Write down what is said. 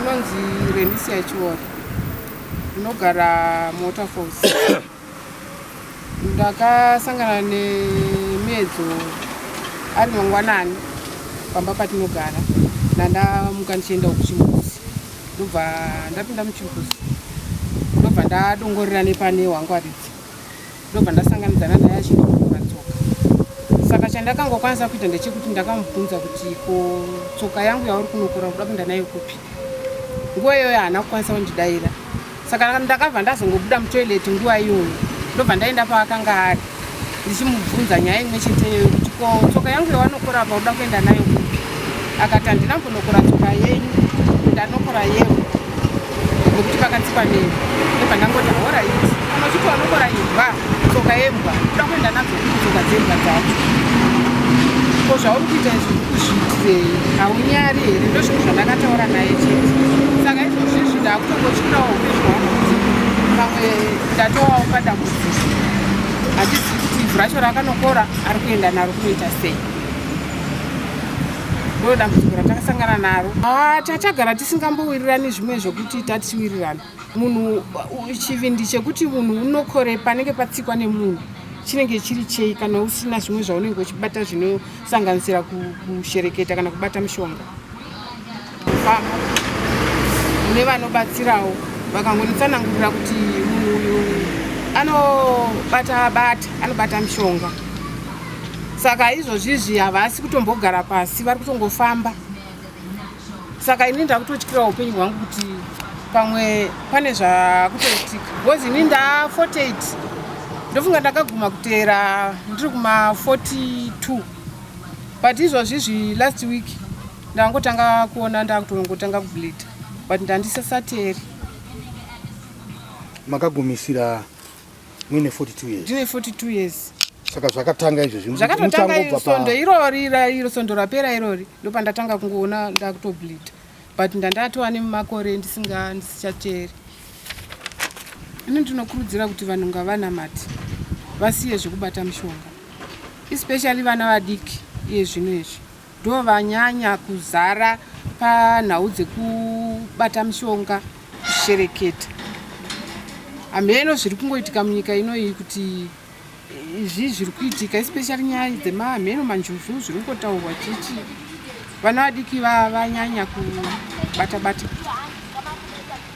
Ndinonzi Renisia Chiwori, ndinogara muWaterfalls. Ndakasangana nemiedzo ari mangwanani pamba patinogara, ndandamuka ndichienda kuchimbuzi, ndobva ndapinda muchimbuzi, ndobva ndadongorera nepane hwangwaridzi, ndobva ndasanganidzana naye achindikura tsoka. Saka chandakangokwanisa kuita ndechekuti ndakamubvunza kuti, ko tsoka yangu yauri kunokura kuda kuenda nayo kupi? Nguva iyoyo haana kukwanisa kundidaira, saka ndakabva ndazongobuda mutoilet nguva iyoyo, ndobva ndaenda paakanga ari ndichimubvunza nyaya imwe chete iyoyo kuti, ko tsoka yangu yawanokora apa uda kuenda nayo kupi? Akati, handina mbonokora tsoka yenyu, ndanokora yevhu nekuti pakatsikwa nevhu. Ndobva ndangoti, alright, kana uchiti wanokora imbwa, tsoka yembwa, uda kuenda nadzo kupi tsoka dzembwa dzacho? Ko zvauri kuita izvi uri kuzviitirei? Haunyari here? Ndo zvinhu zvandakataura naye chete. Saka izvozvizvi ndakutongotyirawo upenyu hwangu kuti pamwe ndatowawo padambudziko. Hatizivi kuti ivhu racho rakanokora ari kuenda naro kunoita sei. Ndo dambudziko ratakasangana naro. Tatagara tisingambowirirani zvimwe zvokuti tatiwirirana. Munhu chivindi chekuti munhu unokore panenge patsikwa nemunhu chinenge chiri chei kana usina zvimwe zvaunenge uchibata zvinosanganisira kushereketa kana kubata mishonga? Famba mune vanobatsirawo vakangonitsanangurira kuti munhu uyu anobata bata, anobata mishonga. Saka izvozvizvi havasi kutombogara pasi, vari kutongofamba. Saka ini ndakutotyira upenyu hwangu kuti pamwe pane zvakutoitika, because ini nda 48, ndofunga ndakaguma kuteera ndiri kuma 42, but izvozvizvi last week ndangotanga kuona ndakutongotanga kubleed, but ndandisasateri. Makagumisira muine 42 years? Ndine 42 years. Saka zvakatanga izvozvi? Zvakatotanga sondo irori, iro sondo rapera irori, ndopandatanga kungoona ndakutobleed, but ndandatova nemakore ndisinga ndisichateri. Ini ndinokurudzira kuti vanhu ngavanamati, vasiye zvekubata mishonga, especially vana vadiki. Iye zvino izvi ndo vanyanya kuzara panhau dzekubata mishonga, kushereketa. Hameno zviri kungoitika munyika inoyi kuti izvi zviri kuitika, especially nyaya dzemamheno, manjuzu, zviri kungotaurwa chichi. Vana vadiki vanyanya kubata bata.